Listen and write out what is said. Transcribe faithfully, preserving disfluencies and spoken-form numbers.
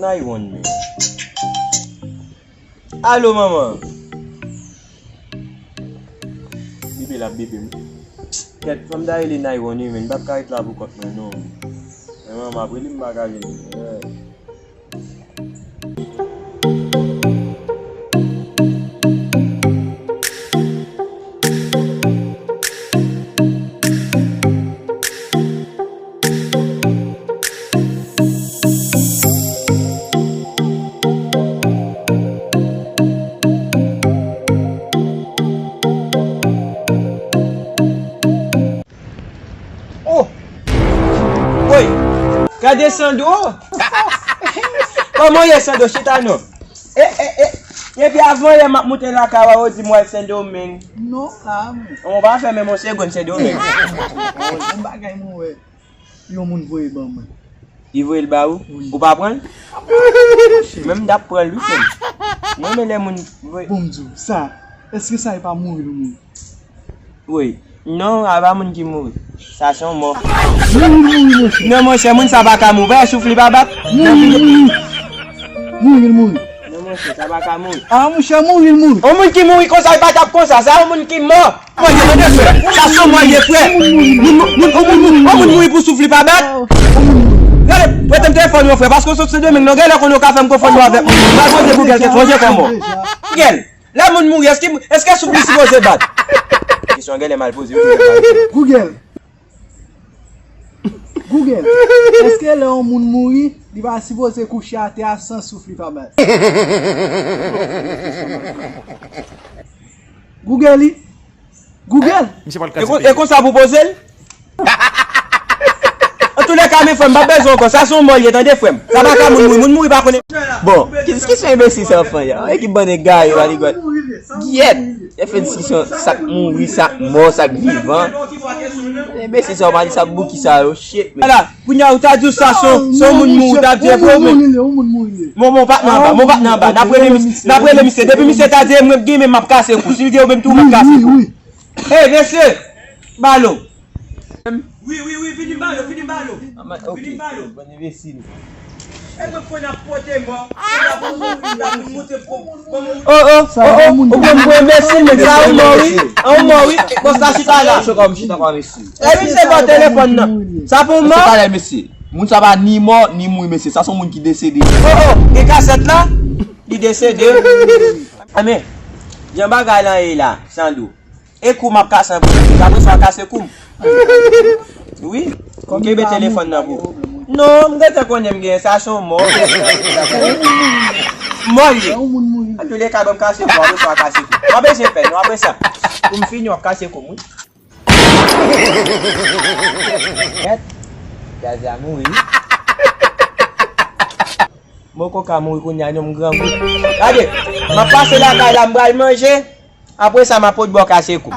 Nine one, men. Alo, manman. Bipe l ap bipe m. Kèt, fò m ta rele nine one, wi, men m p ap ka ret la pou kont mwen, non. Men manman ap rele m, m pa ka jwenn li. Oh! Woy! Gade Sandro! Kòman w ye, Sandro? Chita non. E, e, e, depi avan yè m ap moute lakay ou, ou di m w al Sendomeng. Non, la, mwen. Ou pa fè menm yon segonn Sendomeng. Yon bagay mwen wè. Yon moun voye ban mwen. Li voye l ba ou? Wi. Ou pa pran l? Mwen pran l, monchè. Menm m t ap pran l, wi, frè m. Mwen renmen lè moun voye. Bon, m di w, sa, èske sa e pa mouri nou mouri? Wi. Non, a pa moun ki mouri. Sa se yon mò. Mouri, mouri, monchè. Non, monchè, moun sa pa ka mouri. Ou pa wè souf li pa bat? Mouri, mouri. Mouri, mouri. Non, monchè, sa pa ka mouri. Ah, monchè, mouri, mouri. Yon moun ki mouri konsa, li pa t ap konsa. Sa yon moun ki mò. Mò ye, tande, frè. Sa se yon mò ye, frè. Moun, moun, moun, moun, moun, moun mouri pou souf li pa bat. Gade, prete m telefòn ou, frè, paske w sot Sendomeng, non, gade lè konnen w ka fè m konfonn nou avèk moun. M al poze Google kèt, sonje kòman. Google. Lè moun mouri, èske, èske souf li sipoze bat? Kesyon genlè mal poze, wi. Google. Google. Èske lè yon moun mouri, li pa sipoze kouche atè a san souf li pa bat? Google li. Google. Misye pral E kon, e konsa pou poze l? Antoulèka, men frè m, pa bezwen ankò. Sa se yon mò l ye, tande, frè m. Sa pa ka moun mouri. Moun mouri pa konnen. Bon, ki diskisyon enbesil sa w ap fè a? Ekip bann egare, manigòt. Gyèt! Yo fè diskisyon sa k mouri, sa k mò, sa k vivan. Enbesil sa yo, manigòt, sa bouki sa yo, shit, man. Ala, kounye a ou ta di w sa se yon, se yon moun mouri, ou ta di e pou ou menm. Yon moun mouri, yon moun mouri. Bon, bon, pa t nan anba, bon, pa t nan anba. N ap rele misye, n ap rele misye. Depi misye ta di e mwen k gen men m ap kase kou. Si l gen ou menm tou, m ap kase kou. Wi, wi, wi. Hey, mesye! Balo! Wi, wi, wi, vini balo, vini balo. Vini balo. Bann enbesil. E mwen fò n ap pote mò. Fò n ap moute pou, pou moun. Oh, oh, oh, oh, ou pran m pou enbesil, men sa ou mò, wi. Ou mò, wi. Bon, sa chita la. Chita pa, mesye. E misye ba w telefòn nan. Sa pou mò? Mesye, talè, mesye. Moun sa pa ni mò, ni mouri, mesye. Sa se yon moun ki desede. Oh, oh, gen kasèt la? Li desede. Amen. Jan bagay lan ye la, Sandro. E kou m ap kase an premye. Apre sa, w kase kou m. Wi. M kenbe telefòn nan pou. Non, m gentan konnen m gen sa, se yon mò. Mò l ye. Antoulèka, ban m kase kou, apre sa, w kase kou. W ap bezwen pè, non, apre sa. Pou m fini, w ap kase kou m, wi. Gad, Gaza mouri. Mwen poko ka mouri kounye a non, m grangou. Gade, m ap pase lakay la, m pral manje. Apre sa, m ap pot bò kase kou.